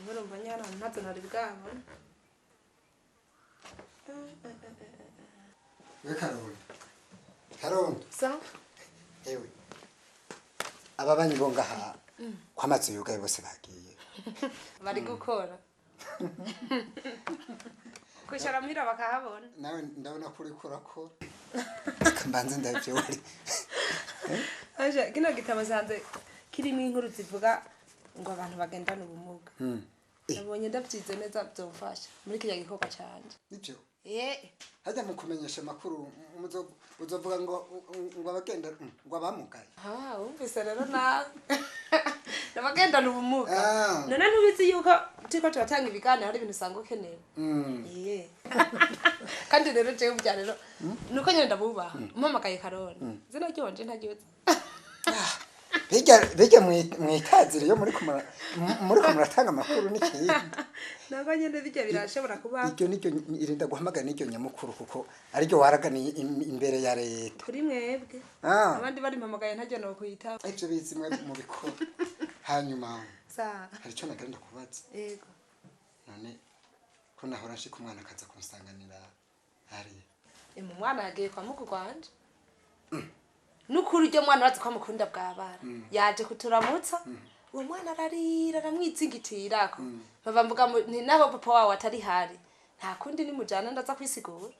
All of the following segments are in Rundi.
Urumva nyana ntazo nari bwabona. We Karoli. Karoli. Sa? Ewe. Aba banyi bo ngaha kwamaze yugaye bose bagiye. Bari gukora. Kwicara muhira bakahabona. Nawe ndabona kuri kurakora. Kambanze ndavyo wari. Aje kino gitabo sanze kirimo inkuru zivuga ngo abantu bagendana ubumuga. Nabonye ndabyize neza byomfasha muri kijya gikorwa cyanje. Nibyo? Hajya mu kumenyesha makuru uzovuga ngo ngo abagenda ngo abamugaye. Ah, umvise rero na nabagendana ubumuga. None ntubizi yuko turiko turatanga ibiganiro hari ibintu usanga ukeneye. Kandi rero jewe burya rero nuko nyene ndabubaha. Umpamagaye Karoli. Zina ryonje ntaryuzi. Bijya mwikazire yo muri muratanga amakuru n'ikindi. Nako nyene bijya birashobora kuba. Iryo niryo irinda guhamagara n'iryo nyamukuru kuko ariryo waraganiye imbere ya leta. Kuri mwebwe. Abandi bari mpamagaye ntajya no kuyitaba. Ivyo bizi mwe mu bikora. Hanyuma. Sa. Hari ico nagenda kubaza. Yego. None ko nahora nshika umwana akaza kunsanganira hariya. Mu mwana yagiye kwa mukuru kwanje. Nukuri ryo mwana bazi ko amukunda bwabara yaje kuturamutsa uwo mwana ararira aramwizingitirako bava mvuga nti naho papa wawe atari hari nta kundi nimujana ndaza kwisigura.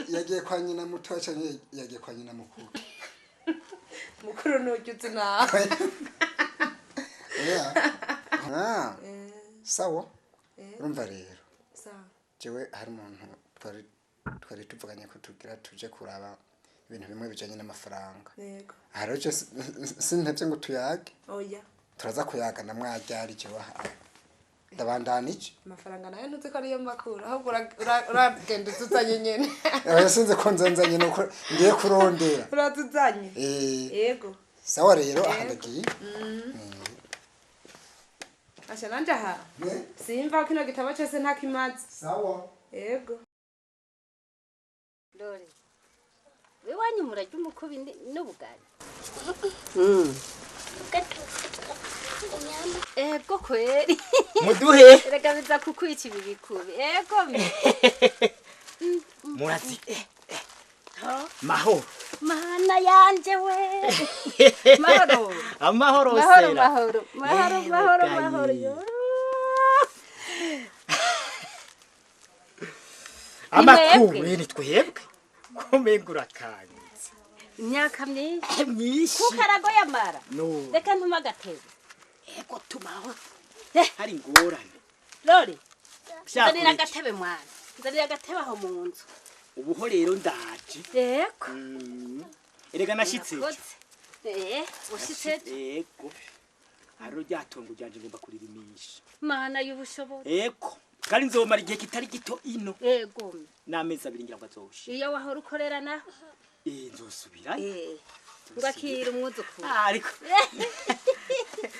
Yagiye kwa nyina muto canke yagiye kwa nyina mukuru? Mukuru nujya uzi nawe. Sawa. Urumva rero sawa jewe hari umuntu twari tuvuganye ko tugira tuje kuraba ibintu bimwe bijanye n'amafaranga. Yego. Haro je sintevye ngo tuyage. Oya. Turaza kuyaga na mwaryari je waha. Ndabandanije. Amafaranga nayo ntuzi ko ariyo makuru ahubwo uragenda uzuzanye nyene. Oya sinzi ko nzanzanye nuko ngiye kurondera. Uratuzanye? Yego. Sawa rero aha ndagiye. Asha nanje aha. Simva kino gitabo cyose ntakimaze. Sawa. Yego. Dore. We wanyu murajya umukubi n'ubugari. Ego kweri. Muduhe. Reka biza kukwica ibi bikubi. Ego. Murazi. Mahoro. Mana yanje we. Mahoro. Amahoro sera. Mahoro, mahoro, mahoro, mahoro. Amakuru ni twebwe. Kumengura kanyitse. Imyaka myinshi. Myinshi. Kukarago yamara. No. Reka ntuma agatebe. Ego tumaho. Hari ingorane. Lori. Nzanira agatebe mwana. Nzanira agatebe aho mu nzu. Ubuho rero ndaje. Yego. Erega nashitse. Ushitse. Yego. Haro ryatongo ryanje ngomba kuririmisha. Mana y'ubushobozi. Yego. Kandi nzomara igihe kitari gito ino. Yego. N'amezi abiri ngira ngo azoshe. Iyo wahora ukorera naho. Nzosubira. Ngakira umwuzukuru. Ariko.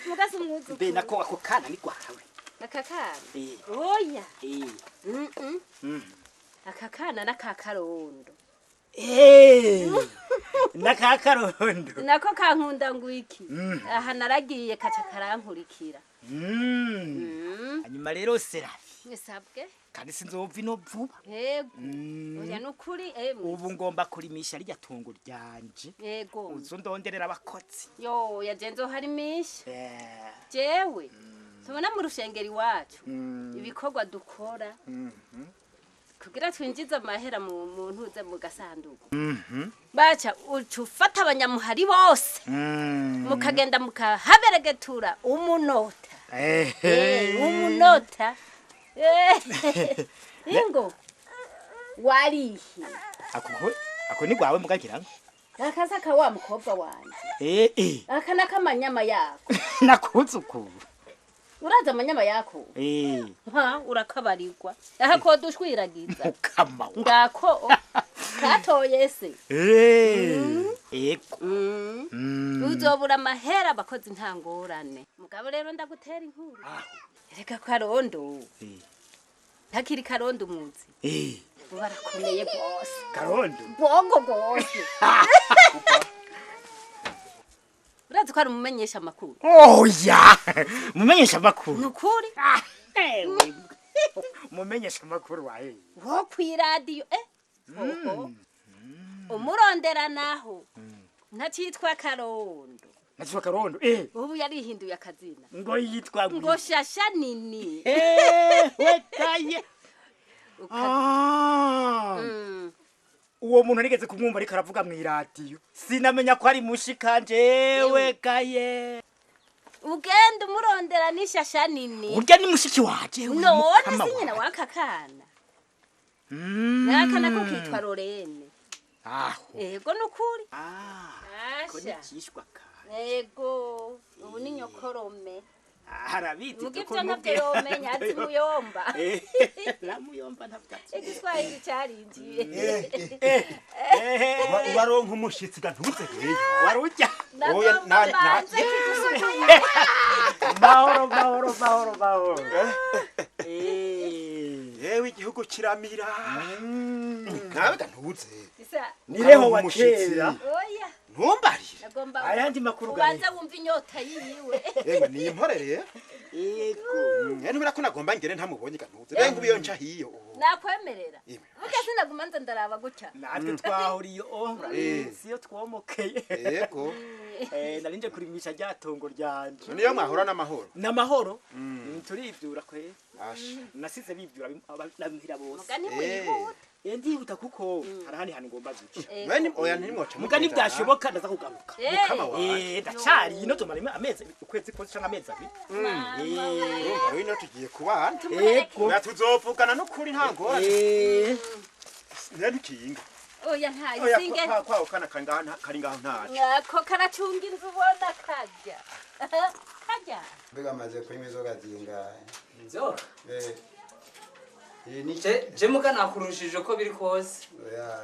Mugase umwuzukuru. Be nako ako kana ni kwawe. Aka kana? Oya. Aka kana nakakarondo. Nakakarondo. Nako kankunda ngwiki. Aha naragiye kaca karankurikira. Hanyuma rero Serafi. Nisabwe. Kandi sinzova ino vuba. Yego. Oya nukuri ubu ngomba kurimisha rirya tungo ryanje. Yego. Uzondonderera abakozi. Yo yagenzo hari mishi. Jewe. Tubona mu rushengeri wacu. Ibikorwa dukora. Kugira twinjize amahera mu ntuze mu gasanduku. Baca ucufata abanyamuhari bose. Mukagenda mukahaberegetura umunota. Umunota. Ingo. Warihi. Ako ni gwawe mugagira. Akaza ka wa mukobwa wanje. Aka nakamanyama yako. Nakuzuku. Uraza amanyama yako? Ha, urakabarirwa. Aha ko dushwiragiza. Mukama. Ngako katoye se. Ego. Uzobura amahera abakozi ntangorane. Mugabo rero ndagutera inkuru. Reka Karondo. Ntakiri Karondo umuzi. Barakomeye gose. Karondo. Bongo gose. Urazi ko ari umumenyesha makuru. Oya! Mumenyesha makuru. Nukuri? Mumenyesha makuru wahe. Wo kwiradio Umurondera naho. Ntacitwa Karondo. Ntacitwa Karondo. Ubu yarihinduye akazina. Ngo yitwa ngo Shasha nini. Wetaye. Uwo muntu nigeze kumwumva ariko aravuga mu iradiyo. Sinamenya ko ari mushikanje wekaye. Ugenda umurondera ni Shasha nini. Urya ni mushiki waje. None sinyina wakakana. Nakana ko kitwa Lorene. Aho. Ego nukuri. Ko nikishwa ka. Ego, ubu ni nyokorome. Harabiti ko ntabyo yomenya ati muyomba. Namuyomba ntabyo. Igiswahili cyarinjiye. Waronka umushitsi gantuze rero. Warujya. Oya na na. Mahoro mahoro mahoro mahoro. Yewe igihugu kiramira. Nawe gantuze. Nireho wakera. Oya. Ntumbarire. Ayandi makuru ubanza wumva inyota yiwe. Yego ni impore rero. Yego. Ntubira ko nagomba ngere ntamubonye gantuze. Rero ngubiyo nca hiyo. Nakwemerera. Burya sinaguma nza ndaraba gutya. Natwe twahuriye siyo twomokeye. Yego. Narinje kurimisha ryatongo ryanje. Niyo mwahora n'amahoro. N'amahoro. Turivyura kwe. Nasize bivyura abamihira bose. Mugani mwihuta. Ndihuta kuko harahandi hantu ngomba guca. Mwene oya ntimwoca. Mugani byashoboka ndaza kugaruka. Mukama wawe. Ndacari ino tumara amezi ukwezi kose canke amezi abiri. Urumva wino tugiye kubana. Yego. Natuzovugana n'ukuri nta ngorane. Ntikinga. Oya nta isinge. Oya kwa kana kari ngaho ntaco. Ako karacunga inzu ubona kajya. Kajya. Mbega amaze kunywa inzoga zingahe? Inzoga? Je muka nakurushije uko biri kose. Oya,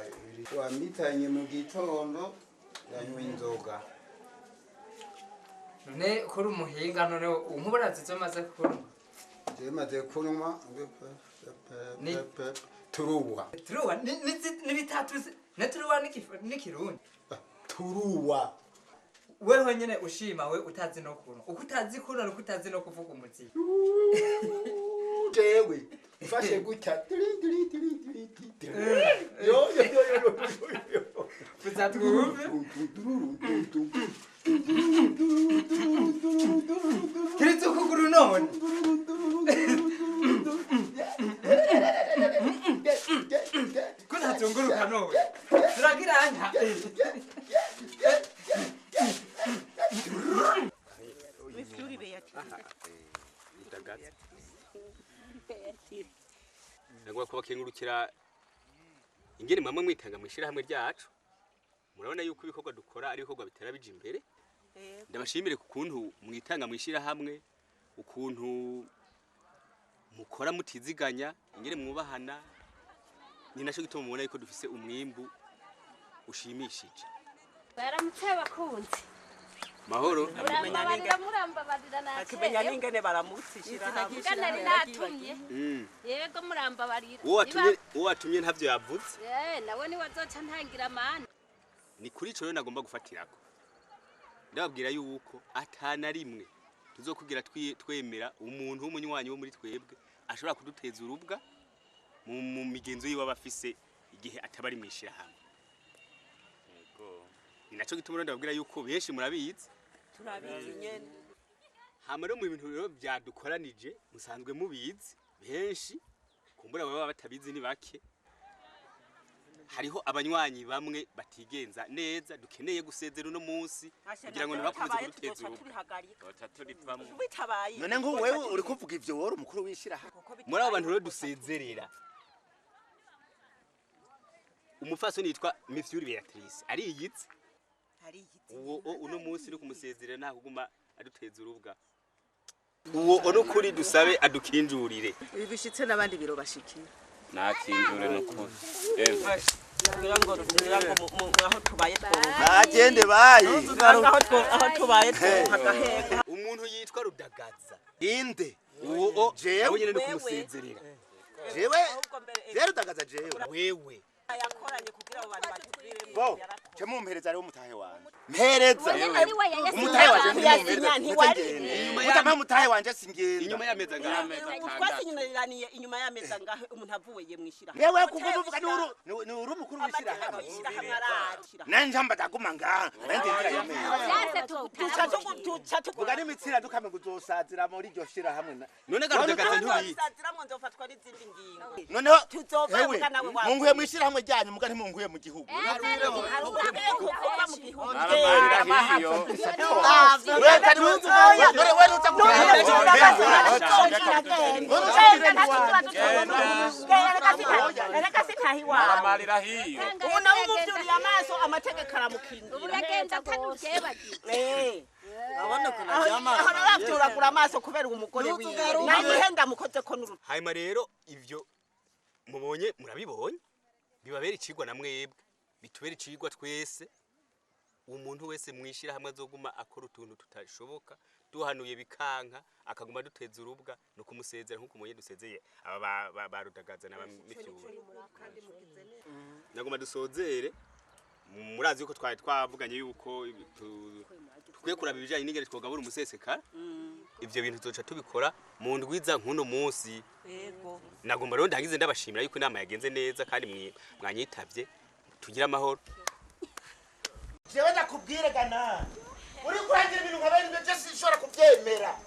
wamitanye mu gitondo yanywa inzoga. None kuri umuhinga none unkubura zizo maze kunywa. Je maze kunywa turuwa. Turuwa ni bitatu ne turuwa n'ikirundi. Turuwa. Weho nyene ushima we utazi no kunywa. Uko utazi kunywa nuko utazi no kuvuga umuziki. Jewe mfashe gutya tiri tiri tiri tiri. Yo yo yo yo yo. Kuzatwumve. Kiretse ukuguru none. Kuzatunguru none. Turagira nka. Nagwa kubakengurukira ingene mamwe mwitanga mwishira hamwe ryacu. Murabona yuko ibikorwa dukora ari ibikorwa bitera bija imbere. Ndabashimire ku kuntu mwitanga mwishira hamwe, ukuntu mukora mutiziganya, ingene mwubahana. Ni naco gituma mubona yuko dufise umwimbu ushimishije. Baramutse bakunzi. Mahoro. Murambabarira murambabarira nace. Akimenya ningene baramutse ishira hamwe. Nari natumye. Yego murambabarira. Uwo watumye ntavyo yavuze. Nawe ni wazoca ntangira amana. Ni kuri ico rero nagomba gufatirako. Ndababwira yuko atana rimwe tuzokugira twemera umuntu w'umunywanyi wo muri twebwe ashobora kuduteza urubwa mu migenzo yiwe abafise igihe atabari mwishira hamwe. Yego. Ni naco gituma rero ndababwira yuko benshi murabizi. Turabizi nyene. Hama rero mu bintu rero byadukoranije musanzwe mubizi benshi Kumbura baba batabizi ni bake. Hariho abanywanyi bamwe batigenza neza dukeneye gusezera uno munsi kugira ngo ntibakomeze kuduteza urugo. None ngo wewe uri kuvuga ivyo wori umukuru w'ishirahamwe. Muri abo bantu rero dusezerera umufasoni yitwa Mifyuri Beatrice ariyitse. Uwo uno munsi uri kumusezerera nta kuguma aduteza urubwa. Uwo ono kuri dusabe adukinjurire. Ibi bishitse n'abandi biro bashikira. Nakinjure nukuri. Kugira ngo aho tubaye twumva. Agende bayi. Aho tubaye twumva agaheka. Umuntu yitwa Rudagaza. Inde. Uwo jewe nyene no kumusezerera. Jewe. Rero Rudagaza jewe. Wewe. Yakoranye kugira abo bantu batubwire. Bo, cyo mumpereza ari umutahe wanje. Mpereza. Umutahe wanje ntiwari. Mutama mutahe wanje singenda. Inyuma y'ameza ngahe. Twasinyiraniye inyuma y'ameza ngahe umuntu avuye mwishira. Yewe kuvuga uvuga ni uri umukuru w'ishira hamwe. Nanje mba ndaguma ngaha. Nanje ndira yameza. Tuca n'imitsira dukame kuzosazira muri iryo shira hamwe. None garudagaza ntubizi. Saziramwo nzofatwa n'izindi ngingo. Noneho tuzovuga nawe wa. Munguye mwishira hamwe ryanyu muga ntimunguye mu gihugu. Hanyuma rero ivyo mubonye murabibonye bibabera icigwa na mwebwe bitubera icigwa twese. Umuntu wese mwishira hamwe azoguma akora utuntu tutashoboka duhanuye bikanka akaguma duteza urubwa no kumusezera nkuko umunye dusezeye aba barudagaza na Mifyuri. Nagoma dusozere murazi yuko twari twavuganye yuko tukwiye kuraba ibijanye n'ingene twogabura umusesekara. Ivyo bintu tuzoca tubikora mu ndwiza nkuno munsi. Yego. Nagomba rero ndagize ndabashimira yuko inama yagenze neza kandi mwanyitavye tugira amahoro. Jewe ndakubwire gana. Uri kurangira ibintu nka bene byo sinshobora kubyemera.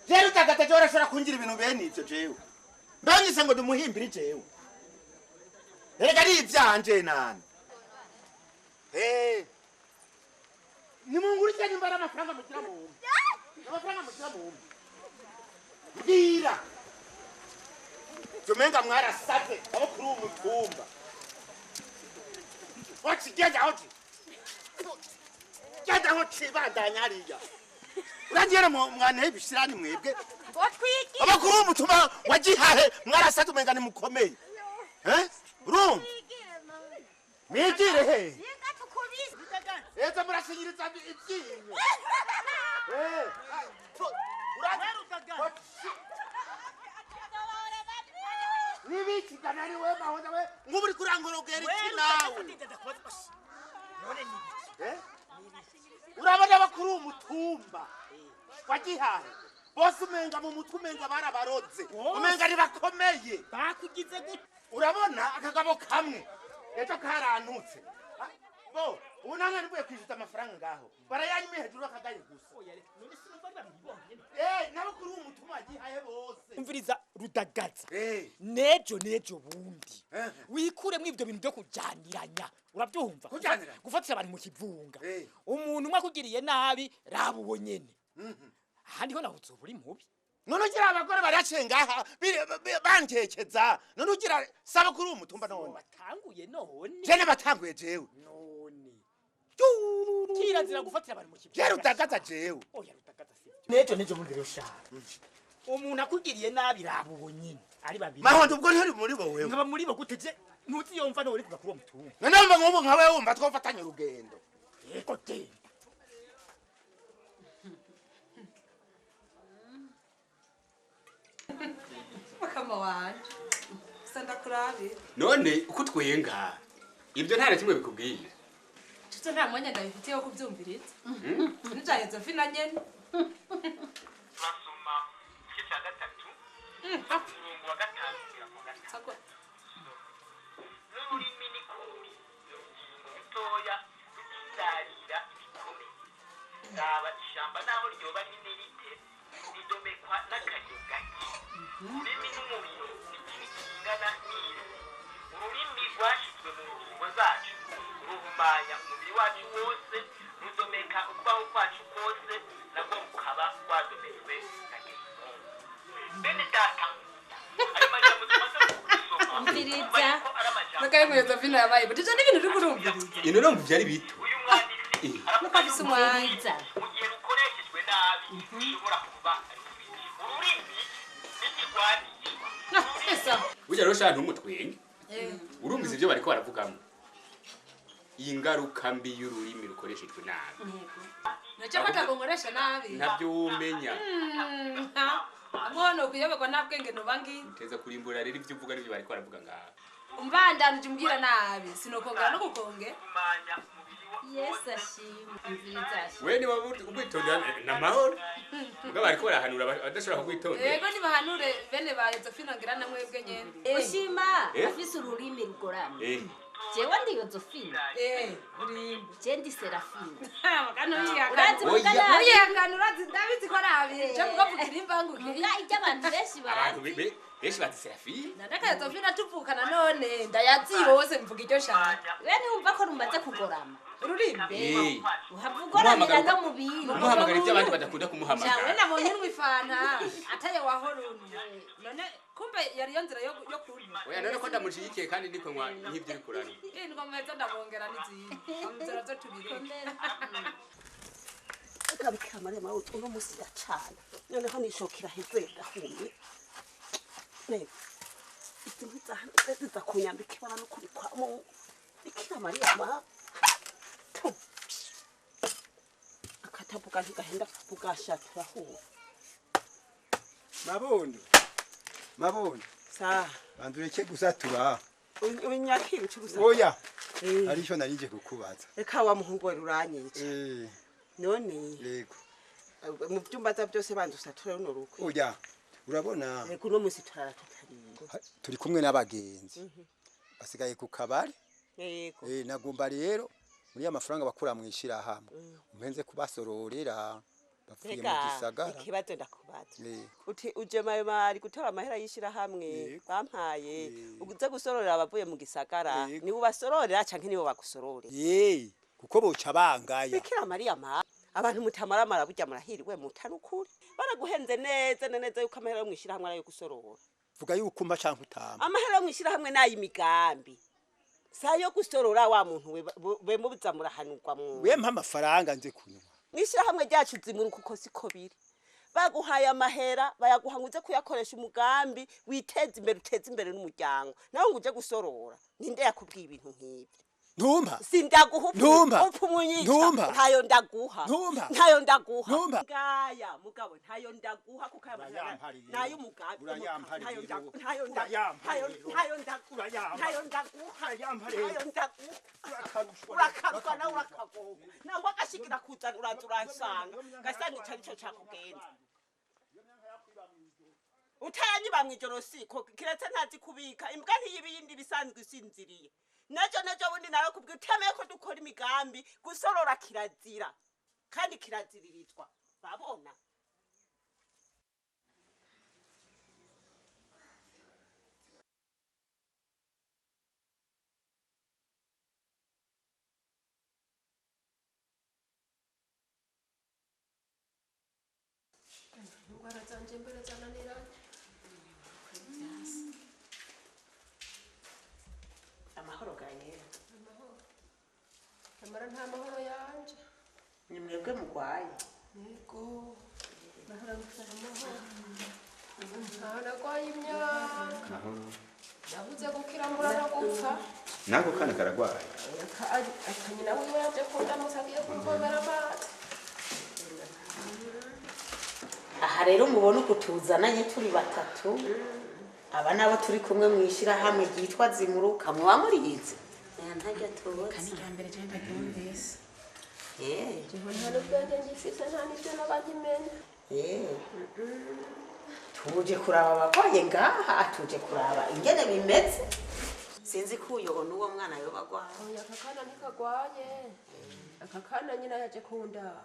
Jewe utagata jewe urashobora kungira ibintu bene ivyo jewe. Mbanyise ngo ndumuhimbire jewe. Erega ari ivyanje nani. Nimungurike nimba ari amafaranga mugira mu. Amafaranga mugira mu. Mbwira. Tumenga mwarasate abo kuri uwo mutumba. Wachi genda hochi. Genda hochi bandanya hariya. Urangira mwana ibishirani mwebwe. Abo kuri uwo mutumba wagihahe mwarasate umenga ni mukomeye. Urumva? Mwigire he? Eza murashinyiriza ibyinyo. Nibiki kanari we mahoza we nguburi kurangorogera iki nawe. Urabona bakuru umutumba wagihahe bose umenga mu mutwe umenga barabaroze umenga ni bakomeye bakugize gute. Urabona akagabo kamwe ejo karantutse bo ubu nana nibuye kwishyuza amafaranga ngaho barayanyumiye hejuru akagaye gusa. Nabo kuri uwo mutumba wagihaye bose. Umviriza Rudagaza. Nejo nejo bundi wikuremwo ivyo bintu byo kujaniranya. Urabyumva? Gufatira abantu mu kivunga. Umuntu umwe akugiriye nabi raba uwo nyene. Ahandi ho naho uzoba uri mubi. None ugira abagore baraciye ngaha bankekeza. None ugira saba kuri uwo mutumba none. Batanguye none. Jene batanguye jewe. None. Kirazira gufatira abantu mu kivunga. Je Rudagaza jewe. Oya Rudagaza si. Nejo nejo bundi rero shaka. Umuntu akugiriye nabi raba uwo nyene. Ari babiri. Mahondo ubwo ntari muri bo wewe. Nkaba muri bo gute je ntuzi yomva none kuva kuri uwo mutumba. None mba nk'ubu nkawe wumva twofatanye urugendo. Yego genda. Mukama wanje. Sanda kurabi. None uko twenga ibyo nta na kimwe bikubwiye. Tuzo nta mwanya ndabifitiye wo kubyumviriza. Nijaheze mfina nyene. Turasoma igice cya gatatu umurongo wa 5 kugera ku wa 6. N'ururimi ni kumi rutoya rukizarira ibikomeye. Raba ishyamba naho Rwashyizwe mu ngingo zacu, ruhumanya umubiri wacu wose, rudomeka ukubaho kwacu kose, nabwo rukaba rwadometswe na gehinomu. Bene data, ayo majambo tumaze gusoma, Umviriza. Nakaye ngo Josephine yabaye buto. Ivyo ni ibintu uri kurumviriza. Ino urumva ivyari bito. Nuko afise umwanya. Mu gihe rukoreshejwe nabi rushobora kuba rubi. Ururimi n'ikigwanishwa. Burya rero sha ntumutwenge. Urumvise ibyo bariko baravugamo. Ingaruka mbi y'ururimi rukoreshejwe nabi. Naco ko atagongoresha nabi. Ntabyo womenya. Amwono kuyoberwa nta bwenge noba ngiye. Uteza kurimbura rero ibyo uvuga n'ibyo bariko baravuga ngaha. Umbandanije umbwira nabi sinokongera no kukonge. Yesu ashimwe. Umviriza. We niba ubwitondera ni amahoro. Ubwo bariko barahanura abadashobora kukwitondera. Yego nibahanure bene ba Josephine ngira na mwebwe nyene. Ushima Eh? afise ururimi rugoramye. Eh. Jewe ndi Josephine. Urimbo. Je ndi Serafine. Mugano yihakana. Urazi muga nabi. Uyihakana urazi ndabizi ko nabi. Je mugavugira imvanguke. Muga ibyo abantu benshi Abantu bazi. benshi bazi Serafine. Ndaka Josephine tuvukana none ndayazi yose mvuga iryo shaka. We ntiwumva ko rumaze kugorama. Ururimi. Eh. Uhava ugoramira no mu bindi. Umuhamagara ibyo abandi badakunda Jawe kumuhamagara. nabonye unywa ifanta ataye wahorunye. None kumbe yari yo nzira yo kunywa. Oya none ko ndamushigikiye kandi ndiko nywa nk'ibyo uri kuranywa. Ndiko meza ndabongera n'izindi. Amuzera zo tubireke. Reka Bikira Mariya mawe uno munsi ndacana noneho nishokera heze ndahumye. Mbega izi nkwi ziza kunyambika ibara no kubikwamo. Bikira Mariya ma tu akatabuga ntigahenda bugashatura huwe. Mabondo, mabondo. Sawa. Banza ureke gusatura. Unyakira uca urusatura. Oya. Hari icyo narije kukubaza. Reka wa muhungu we uranyica. None Yego. mu byumba byose banza usature runo rukwe. Oya. Urabona Reka uno munsi turara tutariye. turi kumwe n'abagenzi basigaye ku kabari. Yego. Nagomba rero muri ya mafaranga bakura mu ishirahamwe umpenze kubasororera bavuye mu Reka gisagara. ikibazo ndakubaza. Uti uje mari gutora amahera y'ishirahamwe bampaye uze gusororera abavuye mu gisagara, niwe ubasororera canke nibo bagusororera? Kuko boca bangaya. Bikira Mariya ma abantu mutamaramara burya murahiriwe mutanukuri baraguhenze neza na neza yuko amahera yo mw'ishirahamwe ari ayo gusorora. Vuga yuko umpa canke utampa. Amahera yo mw'ishirahamwe n'ay'imigambi sayo gusorora wa muntu we mubuza murahanurwa mu We mpa amafaranga nze kunywa. Mw'ishirahamwe ryacu zimuruka uko siko biri. Baguhaye amahera bayaguha ngo uze kuyakoresha umugambi witeze imbere uteze imbere n'umuryango, nawe ngo uje gusorora. Ninde yakubwiye ibintu nk'ibyo? Ntumpa. Sindaguha. Ntumpa. Upfa umunyica. Ntumpa. Ntayo ndaguha. Ntumpa. Ntayo ndaguha. Ntumpa. Ngaya mugabo ntayo ndaguha kuko aya mahera nayo umugambi. Urayampariye. Ntayo ndaguha. Ntayo ndaguha. Ntayo ndaguha. Ntayo ndaguha. Ntayo ndaguha. Urakarwa nawe urakagorwa nangwa agashikira kuzana uraza uransanga ngasanga ico arico cakugenza. Utayanyiba mw'ijoro siko kiretse ntazi kubika imbwa ntiyiba iyindi bisanzwe isinziriye. Nejo nejo bundi narakubwiye utemeye ko dukora imigambi gusorora kirazira kandi kiraziririzwa babona. Indwara zanje mbere zananiranye. Amahoro ganyera. Amahoro. Nyamara nta mahoro yanje. Ni mwebwe mugwaye? Yego. Amahoro. Ntaho nagwaye imyaka. Nabuze gukira mbura no gupfa. Nako kana karagwaye. Akanyina wiwe yaje kundamutsa agiye kumvomera amazi. Aha rero mubona uku tuzananye turi batatu, aba nabo turi kumwe mu ishyirahamwe ryitwa Zimuruka, muba muriyizi? Ntajya tuzi. Jewe nta n'ubwenge ngifise nta n'ibyo naba nkimenya. Tuje kuraba abarwaye ngaha, tuje kuraba ingene bimeze. Sinzi ko uyo n'uwo mwana yoba agwaye. Oya aka kana ntikagwaye. Aka kana nyina yaje kundaba.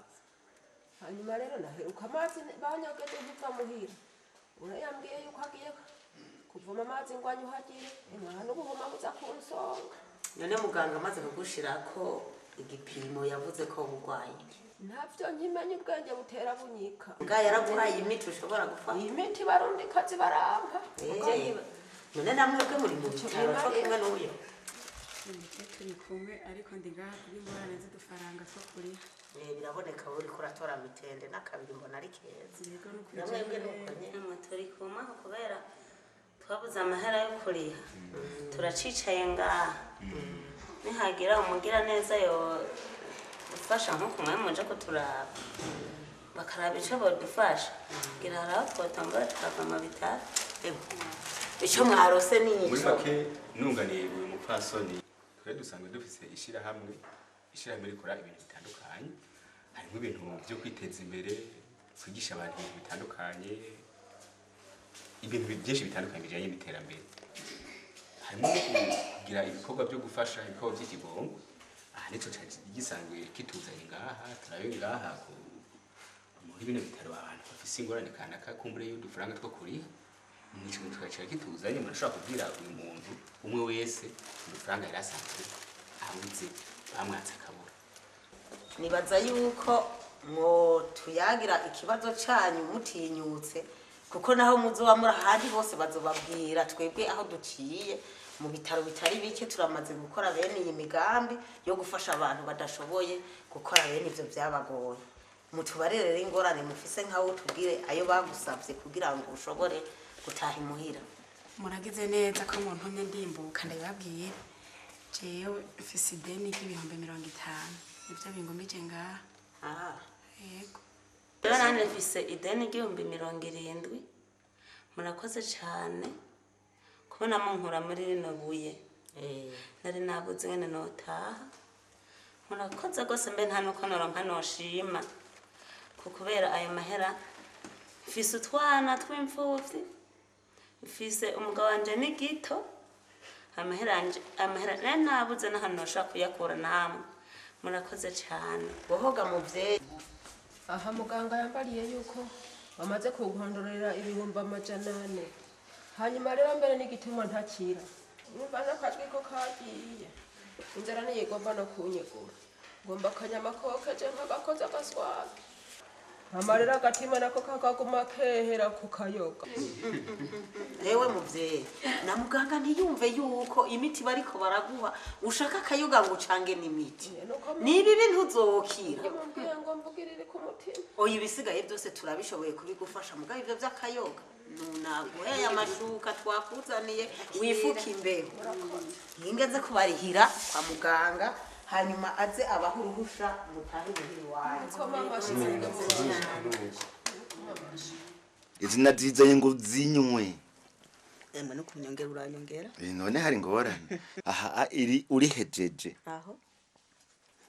Hanyuma rero naheruka amazi banyogeje nkiva muhira. Urayambwiye yuko agiye Kuvoma amazi ngo anyuhagire, imwana n'ubuhoma buza kunsonga. None muganga amaze kugushirako igipimo yavuze ko burwaye? Ntavyo nkimenya, ubwenge butera bunyika. Mbwa yaraguhaye imiti ushobora gufata? Imiti barundikazi barampa. None namwebwe muri mu bitaro co kimwe n'uyo? Turi kumwe, ariko ndi ngaha kubw'ingorane z'udufaranga two kuriha. Biraboneka uriko uratora mitende n'akabiri, mbona ari keza. Yego, n'ukuri. Namwebwe nuko nyene? Turi kumwe aho kubera twabuze amahera yo kuriha, turacicaye ngaha. Nihagira umugira neza yo ufasha nko kumwe muje kuturaba, bakaraba ico bodufasha, kugira hari aho twotangura tukava mu bitaro. Ico mwarose ni Muri ico? make, nunganiye uyu mupfasoni, twari dusanzwe dufise ishirahamwe rikora ibintu bitandukanye, harimo ibintu byo kwiteza imbere, kwigisha abantu ibintu bitandukanye, ibintu byinshi bitandukanye bijyanye n'iterambere, harimo no kugira ibikorwa byo gufasha, ibikorwa by'ikigongo. Aha nico cari gisanzwe kituzanye ngaha. Turabe ngaha muri bino bitaro abantu bafise ingorane kanaka, kumbure y'udufaranga two kuriha, nico tugaca kituzanye. Murashobora kubwira uyu muntu umwe wese udufaranga yari asanzwe abuze, bamwatse akabura. Nibaza yuko mwo tuyagira ikibazo canyu mutinyutse, kuko naho muzoba muri ahandi hose bazobabwira twebwe aho duciye mu bitaro bitari bike turamaze gukora bene iyi migambi yo gufasha abantu badashoboye gukora bene ivyo vyabagoye. Mutubarere rero ingorane mufise, nkaho tubwire ayo bagusavye kugira ngo ushobore gutaha imuhira. Muragize neza ko muntumye ndimbuka ndabibabwira. Jewe mfise ideni ry'ibihumbi 50, nivyo bingumije ngaha. Yego. Rero nanjye mfise ideni ry'ibihumbi 70. Murakoze cane kubona munkura muri rino buye nari nabuze ngene notaha. Murakoze rwose, mbe nta nuko noronka noshima ku kubera ayo mahera. Mfise utwana tw'imfuvyi, mfise umugabo wanje ni gito. Amahera yanje, amahera nari nabuze n'ahantu noshobora kuyakura namwe. Murakoze cane. Bohoga muvyeyi. Aha muganga yambariye yuko bamaze kunkondorera 400,000. Hanyuma rero mbere n'igituma ntakira, numva n'akajwi ko kagiye, inzara niyo igomba no kunyegura, ngomba akanyama kokeje nk'agakoza agaswage. Hama rero agatima nako kakaguma kehera ku kayoga. Ewe muvyeyi, na muganga ntiyumve yuko imiti bariko baraguha ushaka akayoga ngo ucange n'imiti, niba ibi ntuzokira. Mubwiye ngo mvugirire ku mutima. Oya, ibisigaye byose turabishoboye kubigufasha, mugabo ivyo vy'akayoga nunaguheye amashuka twakuzaniye wifuka imbeho. Nginge kubarihira kwa muganga, hanyuma aze abaha uruhusha mutahe imuhira iwanyu. Koma amashyi mwebwe mu bantu. Izina zizanye ngo zinywe. Emwe, no kunyongera uranyongera. None hari ingorane aha iri urihejeje? Aho.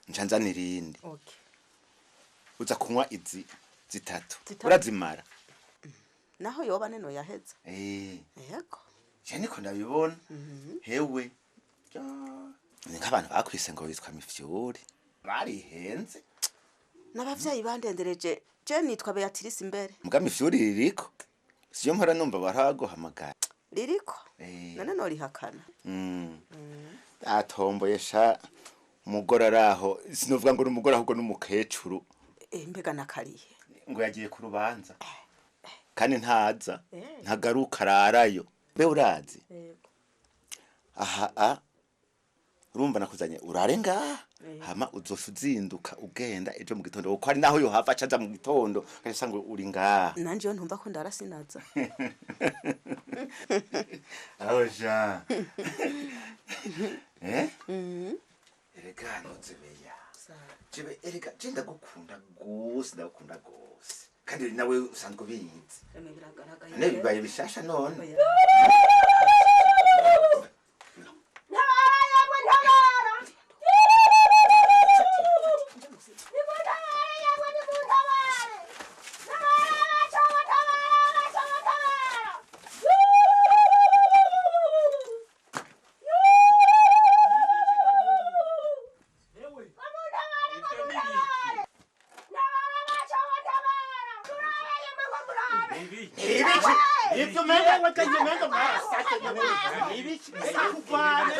Nca nzana irindi. Okay. Uza kunywa izi zitatu. Zitatu. Urazimara. Naho yoba nino yaheze. Yego. Je niko ndabibona hewe. Ya, ni nk'abantu bakwise ngo witwa mifyuri, barihenze. N'abavyeyi bandendereje, je nitwa Beatrice imbere. Muga mifyuri ririko, siyo mpora numva baraguhamagara. Ririko. None norihakana? Atomboye sha, umugore araho, sinovuga ngo ni umugore ahubwo n'umukecuru. Mbega nakariye? Ngo yagiye ku rubanza kandi ntaza, ntagaruka, ararayo. Mbe urazi? Yego. Aha a urumva nakuzanye urare ngaha, hama uzoca uzinduka ugenda ejo mu gitondo, kuko hari naho yohava acaza mu gitondo ugasanga uri ngaha. Nanje iyo ntumva ko ndarasinaza. Aho ja erega ntuzibeya jewe, erega je ndagukunda gose, ndagukunda gose, kandi nawe usanzwe ubizi. None bibaye bishasha none? Ntabara yamwe, ntabara! Nimuntabare yamwe, nimuntabare! Ntabara abacobo, ntabara abacobo, ntabara! Nimuntabare, nimuntabare! Ntabara abacobo, ntabara! Murabe yamwe ngo murabe! Ibiki? Ivyo menga mwasake ibiki kugwana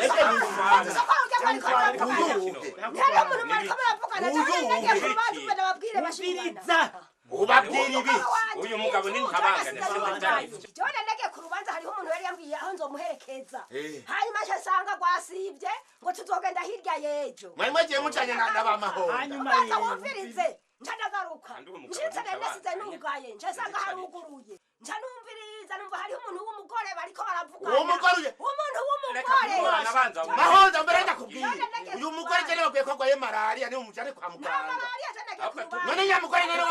ubabwira ibi uyu mugabo ni ntabangane. Jone nagiye ku rubanza, hariho umuntu yari yambwiye aho nzomuherekeza, hanyuma nca nsanga rwasibye ngo tuzogenda hirya y'ejo. Mwari mwagiye mujanye na bamahonda? Ubanza wumvirize. Nca ndagaruka, nshitse nari nasize nugaye, nca nsanga haruguruye, nca numviriza, numva hariho umuntu w'umugore bariko baravugana. Uwo mugore umuntu w'umugore. Mahonda, mbere ndakubwiye, uyu mugore jene bakwiye ko agwaye malaria, niwe mujane kwa muganga. None nyamugore none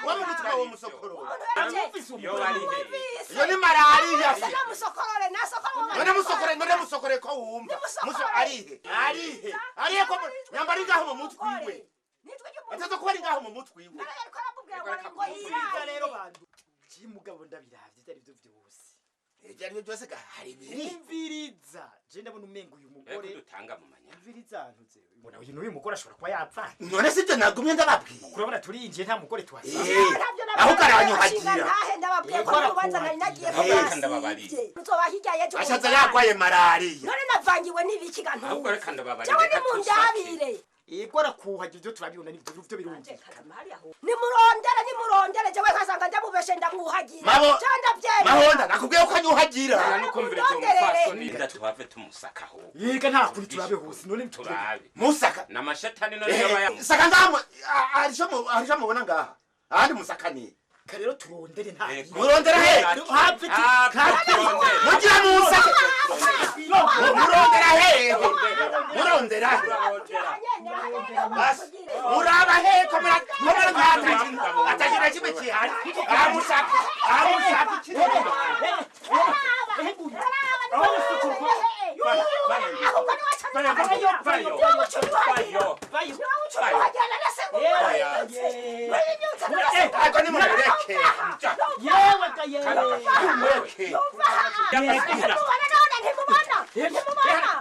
wamugutuma uwo musokorora, iyo ni malaria. Namusokorore, nasokorore. None musokore, none musokore ko wumva muso arihe arihe arihe ko nyambara ngaho mu mutwe iwe, atazo kuba ari ngaho mu mutwe iwe. Rero bantu mugabo, ndabiravye ivyo ari byo vyose. Ibyo ari byo byose ga hari ibiri. Umviriza, je ndabona umenga uyu mugore dutanga mu manya. Umviriza, ntuze mbona uyu n'uyu mugore ashobora kuba yapfa. None sibyo nagumye ndababwiye? Kurabona turinjiye nta mugore tuhasanga. Aho karanyuhagira. Ntahe, ndababwiye ko urubanza nari nagiye ko Reka ndababarire. ruzoba hirya y'ejo. Ashaza yagwaye malaria. None navangiwe n'ibiki ga? Ahubwo reka ndababarire. Jewe Reka tusake. nimundabire. Yego, arakuhagira, ibyo turabibona, nibyo byo birumvikana. Nimurondere, nimurondere, jewe nkasanga ndamubeshe, ndamwuhagira. Mabo Jewe ndavyemera. Mahonda, nakubwiye ko anyuhagira. Nukumvira ibyo mupfasoni, tuhave tumusaka ahubwo. Yega, nta kuri, turabe hose none. Turabe. Musaka. Namashetani none yaba Saka ngaha harisho mubona ngaha ahandi musaka ni rero turondere nta Murondera he? Have. Mugira musake, murondera he? Murondera basi, muraba he ko mura ngaha atagira kimwe kihari? Amusaka, amusaka. Ariko nimumureke. Yewe ga yewe. Mureke. Ntimubona none, ntimubona, ntimubona.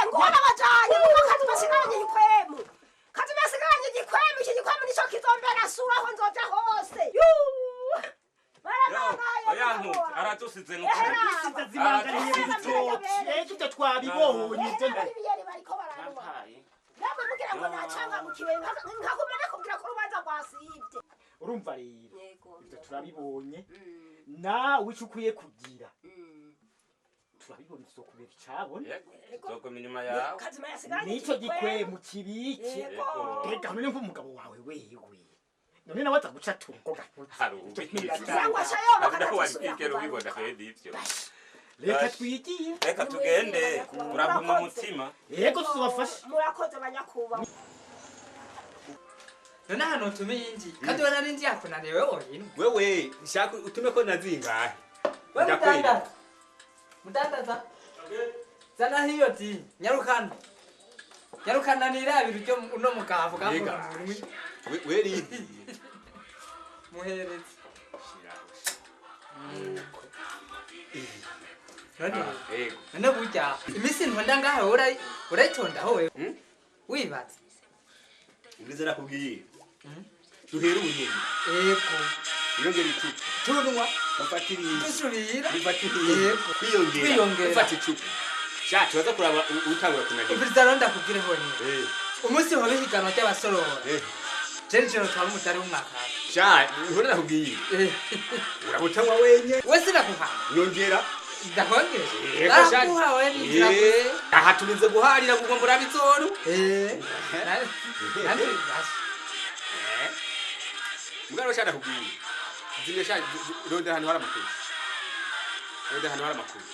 Ngubona bajanye kuko kazi basigaranye igikwemu, kazi basigaranye igikwemu. Iki gikwemu nico kizombera sura aho nzoja hose. Oya, ntuzi aradusize n'ukuri. Zimanganiye ibitoki, ejo ibyo twabibonye ibyo. Ibiyeri bariko baranwa namwe mugira ngo nacangamukiwe, nkaguma nakubwira ko urubanza rwasibye. Urumva rero, ibyo turabibonye, nawe icyo ukwiye kugira turabibona, tuzokubera icabona. Zogoma inyuma yawe. Kazima yasigaranye Nico gikwemu kibike. Yego. Mbega none nk'umugabo wawe wewe, none nawe aza guca tungo Hari ubizi. Cyangwa shayoba. Nawe wari kwigera ubibona kweli ivyo. Reka twigiye. Reka tugende, uraguma umutima. Yego, tuzobafasha. Murakoze banyakubahwa. None ahantu utumiye inji kandi ubona n'inji yakunaniye wewe? Wewe nshaka utume ko nazingahe. We mudandaza, mudandaza, zana hiyo ti, nyarukana, nyarukana, nirabira uryo uno mugabo Mbega. bwa We rindi. Muhereze none. Yego. None burya iminsi ntonda ngaha urayitondaho wewe wibaza? Ubwiza nakubwiye. Duhere ubunyene. Yego. Wiyongera icupa. Tunwa. Bafata irindi. Dusubira. Bifata irindi. Yego. Kwiyongera. Kwiyongera. Ufata icupa. Sha tubaza kuraba utangura kunanirwa. Umviriza rero, ndakubwire honyine. Umunsi hoba ihiganwa ry'abasorora, jewe nijoro twaba umudari w'umwaka. Sha ihora nakubwiye. Urabutanywa wenye. We sinakuhaye. Nyongera. Ndahongera. Yego, sha. Narakuha we ninjira. Aha turinze guharira kuko mbura bizoru. Nanje basha. Mugabo sha nakubwiye. Zimwe sha rondera ahantu hari amakuru. Rondera ahantu hari amakuru.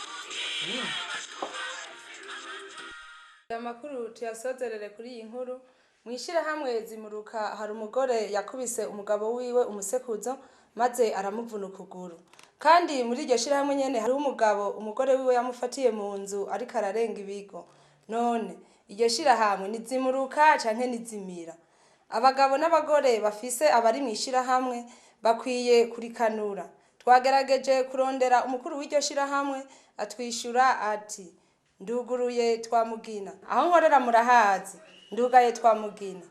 Amakuru tuyasozerere kuri iyi nkuru. Mu ishyirahamwe Zimuruka hari umugore yakubise umugabo wiwe umusekuzo maze aramuvuna ukuguru. Kandi muri iryo shyirahamwe nyene hariho umugabo umugore wiwe yamufatiye mu nzu ariko ararenga ibigo. None iryo shyirahamwe ni Zimuruka canke ni Zimira? Abagabo n'abagore bafise abari mu ishyirahamwe bakwiye kurikanura. Twagerageje kurondera umukuru w'iryo shyirahamwe, atwishyura ati: "Nduguruye Twamugina, aho nkorera murahazi, ndugaye Twamugina."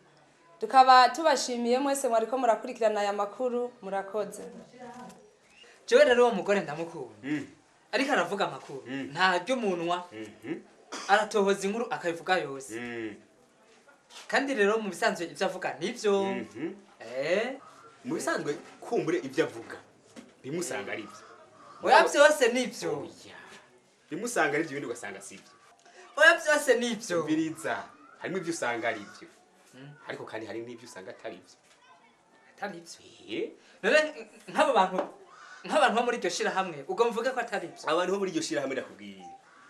Tukaba tubashimiye mwese mwariko murakurikirana aya makuru. Murakoze. Jewe rero uwo mugore ndamukunda. Ariko aravuga amakuru. Ntarya umunwa. Aratohoza inkuru akayivuga yose. Kandi rero mu bisanzwe ibyo avuga nivyo. Mu bisanzwe kumbure ibyo avuga bimwe usanga ari byo. Oya byose nivyo. Bimwe usanga ari byo ibindi ugasanga si byo. Oya byose nivyo. Biriza harimo ibyo usanga ari byo. Ariko kandi hari n'ibyo usanga atari byo. Atari byo. None nk'abo bantu nk'abantu bo muri iryo shirahamwe ubwo mvuge ko atari byo. Abantu bo muri iryo shirahamwe ndakubwiye.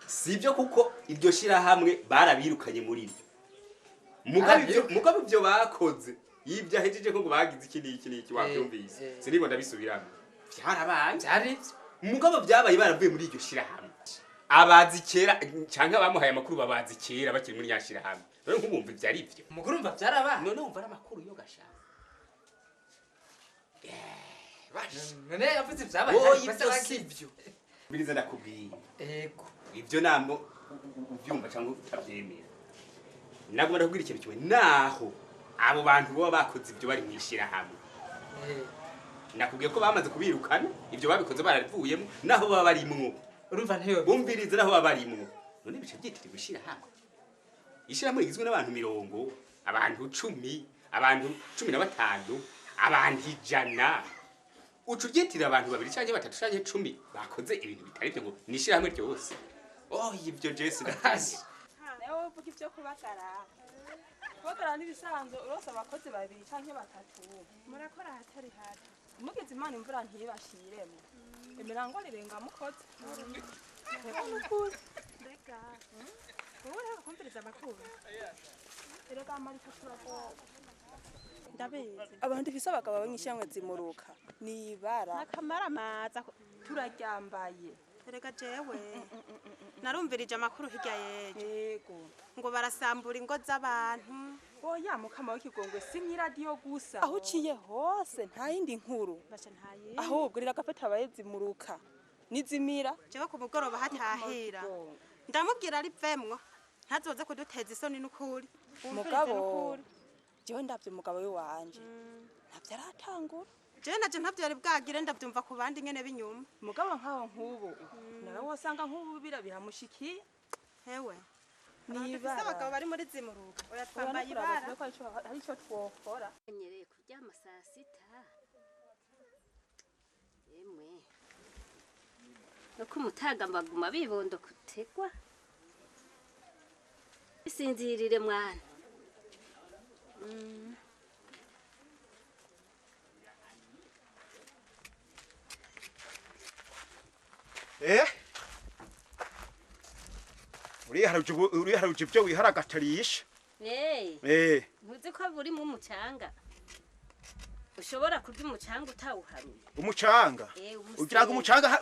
Si byo kuko iryo shirahamwe barabirukanye muri ryo. Mugabe ibyo bakoze yibyo ahejeje ko ngo bagize iki n'iki n'iki wabyumvise. Sinigwa ndabisubiramo. Byarabaye. Byari byo. Mugabo byabaye baravuye muri iryo shirahamwe. Abazi kera cyangwa bamuhaye amakuru babazi kera bakiri muri ya shirahamwe. None nk'ubumva ibyo ari byo. Muguru umva byarabaye. None umva ari amakuru yo gashaka. None yavuze ibyabaye. Oya ibyo si byo. Biriza ndakubwiye. Yego. Ibyo namo ubyumva cyangwa utabyemera. Nagomba ndakubwira ikintu kimwe naho abo bantu bo bakoze ibyo bari mwishirahamwe. Nakubwiye ko bamaze kubirukana ibyo babikoze barabivuyemo naho baba barimwo. Urumva ntiyo bumviriza naho baba barimwo. None bice byitirirwa ishirahamwe. Ishirahamwe rigizwe n'abantu 20, abantu 10, abantu 15, abantu 100. Ucu ryitirira abantu babiri canke batatu canke 10 bakoze ibintu bitari byo ngo ni ishirahamwe ryose. Oh ibyo Jesse ndatangiye. Nawe uvuga ibyo kubagara. Kubagara nibisanzwe urose abakozi babiri canke batatu. Murakora hatari hato. Mugize Imana imvura ntibashiremo. Imirango rirenga mukoze. Reka. Wowe reka kumviriza amakuru. Erega amarika turagowe. Ndabizi. Abantu dufise abagabo b'ishyamwe zimuruka. Ni ibara. Nakamara maza turaryambaye. Erega jewe. Narumvirije amakuru hirya yejo. Yego. Ngo barasambura ingo z'abantu. Oya mukama w'ikigongwe si mw'iradiyo gusa. Aho uciye hose nta yindi nkuru. Basha nta yindi. Ahubwo rira gafata abayezimuruka. Nizimira. Jewe ku mugoroba hatahira. Ndamubwira ari vemwo. Ntazoze kuduteza isoni n'ukuri. Mugabo. Jewe ndavye umugabo we wanje. Ntavyo aratangura. Jewe naje ntavyo yari bwagire ndavyumva ku bandi nyene binyuma. Mugabo nkaho nkubu. Nawe wosanga nkubu bira biramushikiye. Hewe. Niba abagabo bari muri zimuruka. Oya twambaye ibara. Hari ico twokora. Nyereye kuryama saa sita. Emwe. Nuko umutaga mbaguma bibondo kutegwa. Isinzirire mwana. Eh? Uriharuje ibyo wiharagatarisha. Eh. Ntuzi ko buri mu mucanga. Ushobora kurya umucanga utawuharuye. Umucanga? Ugira ngo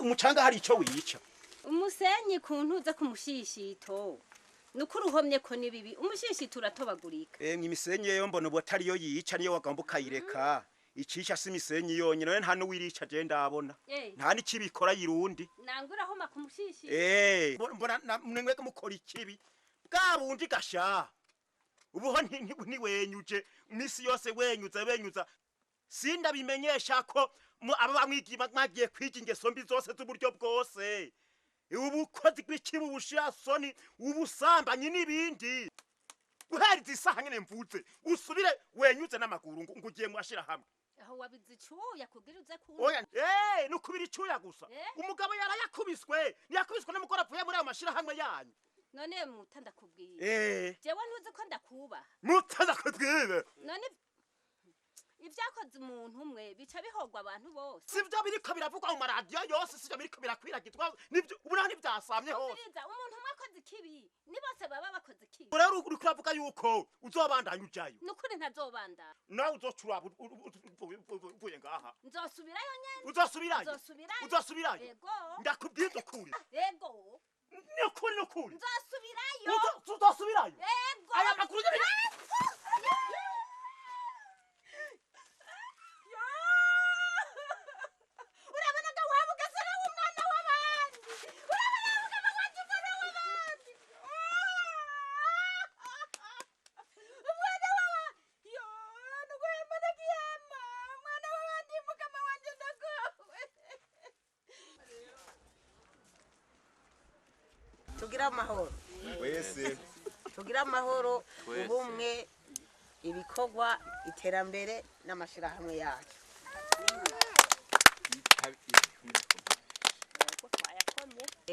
umucanga hari ico wica. Umusenyi kuntuza kumushishito. Nuko uruhomye ko ni bibi umushishito uratobagurika. Imisenyi yo mbona ubu atari yo yica niyo wagomba ukayireka. Icisha si imisenyi yonyine none nta n'uwirica je ndabona. Nta n'ikibikora yirundi. Nangura homa kumushishito. Mbona mwemwe mukora ikibi. Bwa bundi gasha. Ubuho ni wenyuje misi yose wenyuza sindabimenyesha ko aba bamwigiye mwagiye kwiga ingeso mbi zose z'uburyo bwose. Ubukozi bw'ikibi ubushirasoni ubusambanyi n'ibindi. Guheriza isaha nyene mvutse usubire wenyuze n'amaguru ngo ugiye mwashira hamwe. Aho wabize icuya kugira uze ku. Oya nukubira icuya gusa. Umugabo yarayakubiswe ntiyakubiswe n'umugore avuye muri ayo mashira hamwe yanyu. None muta ndakubwiye. Jewe ntuzi ko ndakubaha. Muta ndakubwiye. None ivyakoze umuntu umwe bica bihogwa abantu bose. Sivyo biriko biravugwa mu maradiyo yose sivyo biriko birakwiragizwa nivyo ubona ntivyasamye hose. Umuntu umwe akoze ikibi ni bose baba bakoze ikibi. Rero uriko uravuga yuko uzobandanya ujayo. Nukuri ntazobandanya. Nawe uzocura uvuye ngaha. Nzosubirayo nyene. Uzosubirayo. Uzosubirayo. Yego. Ndakubwiza ukuri. Yego. Nukuri nukuri. Nzosubirayo. Uzosubirayo. Yego. Aya makuru Tugira amahoro. Wese. Tugira amahoro, Twese. Ubumwe, ibikorwa, iterambere n'amashirahamwe yacu.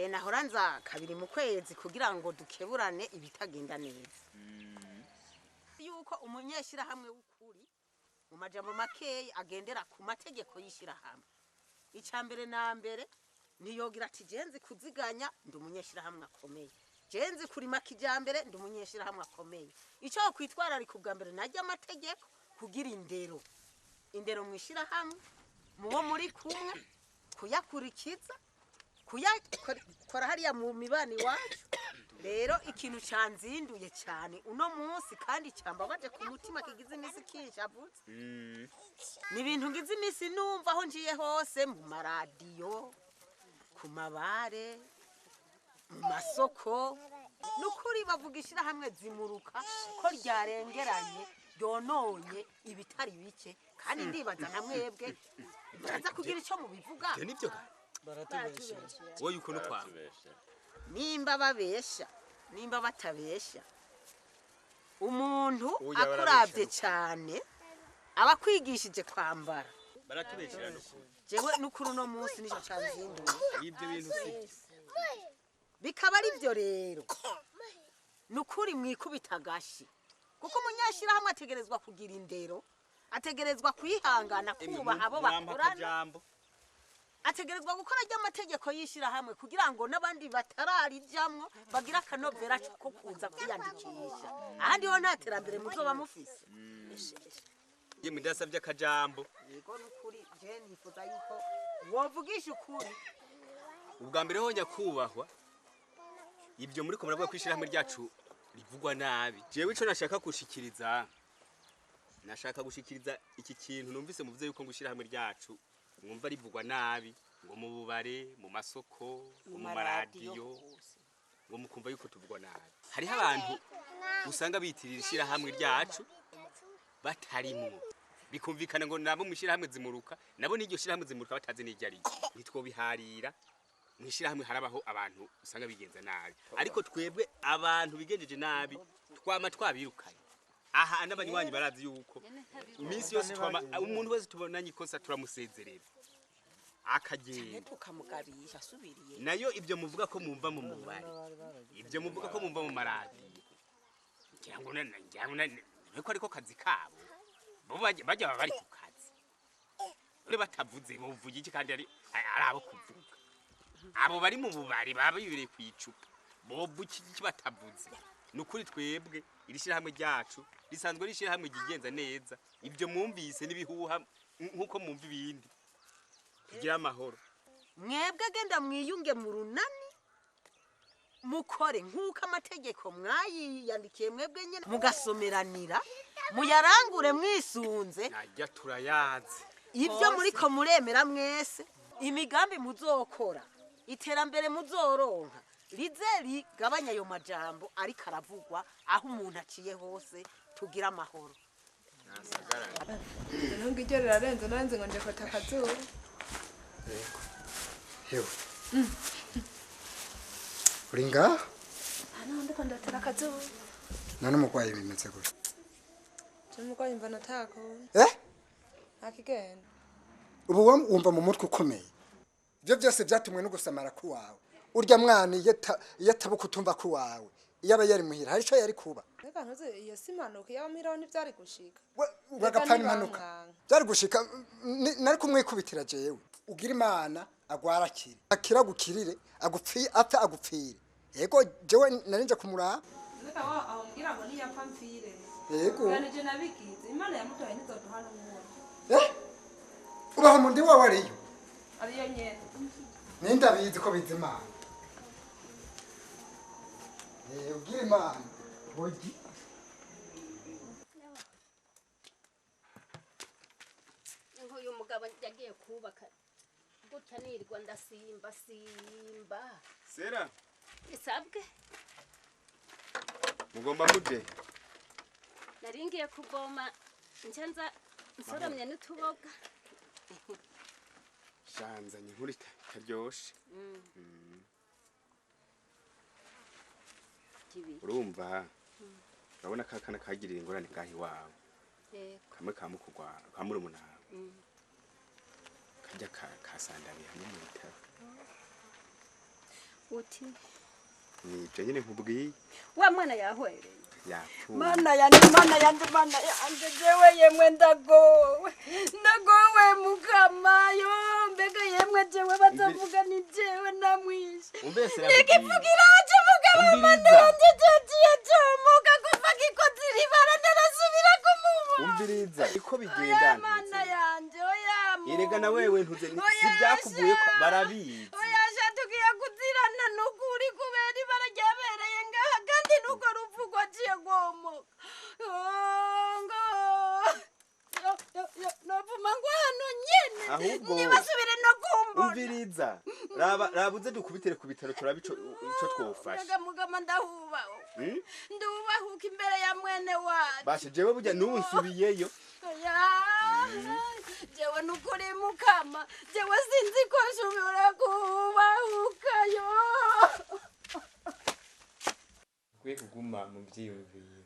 Nahora nza kabiri mu kwezi kugira ngo dukeburane ibitagenda neza. Yuko umunyeshirahamwe w'ukuri mu majambo makeyi agendera ku mategeko y'ishirahamwe. Icya mbere na mbere ntiyogira ati jenzi kuziganya ndi umunyeshirahamwe akomeye. Jenzi kurima kijambere ndi umunyeshirahamwe akomeye. Icyo kwitwararika ubwa mbere najya amategeko kugira indero. Indero mu ishirahamwe mubo muri kumwe kuyakurikiza kuyakora hariya mu mibani wacu. Rero ikintu cyanzinduye cyane uno munsi kandi cyambabaje ku mutima kigize iminsi kinshavutse. Ni ibintu ngize iminsi numva aho ngiye hose mu maradiyo, ku mabare, mu masoko. Nukuri bavuga ishirahamwe zimuruka ko ryarengeranye ryononye ibitari bike kandi ndibaza na mwebwe muraza kugira icyo mubivuga. Ivyo nivyo ga? Wowe yuko no kwa. Nimba babesha, nimba batabesha. Umuntu Oya, barabesha akuravye nukuri. cyane abakwigishije kwambara. Baratubeshera nukuri. Jewe nukuri uno munsi nico canzinduye. Ibyo bintu si Bikaba ari byo rero. Nukuri mwikubita agashi. Kuko umunyashirahamwe ategerezwa kugira indero, ategerezwa kwihangana kubaha abo bakorana. Ategerezwa gukora ry'amategeko y'ishirahamwe kugira ngo n'abandi batararijamwo bagira akanovera ko kuza kwiyandikisha. Ahandi ho nta terambere muzoba mufise. Yemwe ndasabye akajambo. Yego nukuri je nifuza yuko wovugisha ukuri. Ubwa mbere ho nyakubahwa ibyo muri ko muravuga ko ishirahamwe ryacu rivugwa nabi. Jewe ico nashaka gushikiriza iki kintu numvise muvuze yuko ngo ishirahamwe ryacu mwumva rivugwa nabi ngo mu bubare, mu masoko, ngo mu maradiyo, ngo mukumva yuko tuvugwa nabi. Hariho abantu usanga bitirira ishirahamwe ryacu batarimwo. Bikumvikana ngo nabo mu ishirahamwe zimuruka, nabo n'iryo shirahamwe zimuruka batazi n'iryo ari ryo. Ntitwobiharira. Mu ishirahamwe harabaho abantu usanga bigenza nabi. Ariko twebwe abantu bigenjeje nabi twama twabirukanye. Aha n'abanywanyi barazi yuko iminsi yose twama umuntu wese tubonanye ikosa turamusezerera akagenda tukamugabisha asubiriye. Nayo ibyo muvuga ko mumva mu mubare, ibyo muvuga ko mumva mu maradiyo, ngira ngo niko ariko kazi kabo. Bo bajya baba bari ku kazi. Ure batavuze bovuga iki kandi ari abo kuvuga. Abo bari mu bubare baba bibereye ku icupa. Bovuga iki batavuze. Nukuri twebwe iri shirahamwe ryacu risanzwe ari ishirahamwe ryigenza neza. Ibyo mwumvise n'ibihuha nkuko mwumva ibindi. Tugira amahoro. Mwebwe genda mwiyunge mu runani mukore nkuko amategeko mwayiyandikiye mwebwe nyene mugasomeranira muyarangure mwisunze. Najya turayazi. Ibyo muriko muremera mwese imigambi muzokora iterambere muzoronka rize rigabanya ayo majambo ariko aravugwa aho umuntu aciye hose. Tugira amahoro. Ntunga iryo rirarenze narenze ngo nje kota akazuba. Yego. Hewe. Uri ngaha? Hano ndiko ndatera akazuba. None umurwayi bimeze gute? Je umurwayi mva natako. Eh? Ntakigenda. Ubu wumva mu mutwe ukomeye. Ibyo byose byatumwe no gusamara kuwawe. Urya mwana iyo atabuka utumva kuwawe. Iyo aba yari muhira hari ico yari kuba. Reka ntuze iyo si impanuka iyo abamiraho ntivyari gushika. Uragapfa n'impanuka. Byari gushika nari kumwikubitira jewe. Ugira Imana agwara akire. Akira gukirire agupfiye apfa agupfire. Yego jewe narinje kumuraba. Reka wa aho mbwira ngo niyapfa mfire. Yego. Kandi je nabigize Imana yamutoye ntizoduha n'uwundi. Eh? Ubaho mu ndi wawe ariyo. Ariyo nyene. Ninde abizi ko bizi Imana? Ugira Imana. Bogi. Nk'uyu mugabo yagiye kubaka gutya nirirwa ndasimba simba. Sera. Isabwe. Mugomba muje. Naringiye kuvoma ncenza nsoromye n'utuboga. Shanzanye inkuru itaryoshe. Ry'ibi. Urumva, urabona ka kana kagirira ingorane ngaho iwawe. Yego. Kamwe ka mukugwa ka murumuna wawe. Kajya kasandabiye hamwe mu bitaro. Uti Nibyo nyine nkubwiye. Wa mwana yahwereye? Yapfuye. Mana yanje, mana yanje, mana yanje, jewe yemwe ndagowe, ndagowe mukama. Yo mbega yemwe, jewe bazavuga ni jewe namwishe. Umbese. Nikivugira aje mugabo, mana Umviriza. yanje, caciye comoka kuva gikoze iribara, ndarasubira kumubona. Umviriza iko bigenda. Oya mana yanje, oya. Erega na wewe ntuze Oya, si byakuvuye ko barabizi. Oya sha, tugiye kuzirana nukuri kubera ibara ryabereye ngaha, kandi nuko rupfu rwaciye rwomoka. Oh, ngo yo, yo, yo, nopfuma ngo hano nyene Ahubwo ntibasubire no kumbona. Umviriza, raba raba uze dukubitire ku bitaro turabe ico twofasha. Mbega mugama, ndahubaho, ndubahuka imbere ya mwene wacu. Bashe jewe burya n'ubu nsubiyeyo. Oya, jewe nukuri mukama, jewe sinzi ko nshobora kubahukayo. Ukwiye kuguma mu byiyumviro,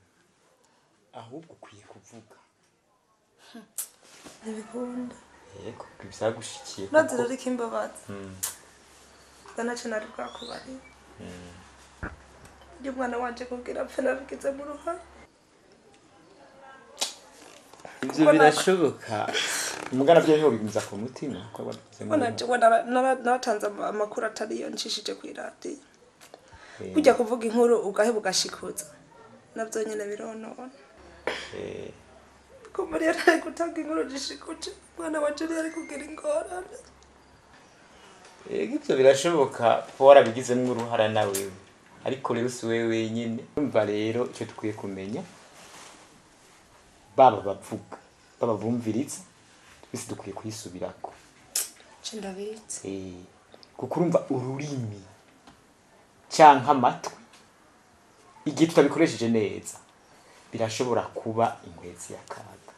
ahubwo ukwiye kuvuga. Ntibikunda. Yego, bizagushikiye. Urazi rero ikimbabaza, naco nari bwakubariye. Iyo umwana wanje kubwira apfe, nabigizemo uruhare. Ibyo Kuko birashoboka, umugana byo ntibigumiza ku mutima ko wabigizemo Ko nanje ngo naratanze amakuru atariyo ncishije kw'iradiyo. Kujya kuvuga inkuru ugaheba ugashikuza, navyo nyene bironona. Ko muri yari gutanga inkuru zishikuje, umwana wanje yari kugira ingorane. Yego, ibyo birashoboka ko warabigizemo uruhara na wewe, ariko rero si wewe wenyine. Urumva rero icyo dukwiye kumenya, baba bavuga, baba bumviriza, twese dukwiye kwisubirako. Ce ndabizi. Kuko urumva ururimi canke amatwi, igihe tutabikoresheje neza, birashobora kuba inkwezi y'akaga.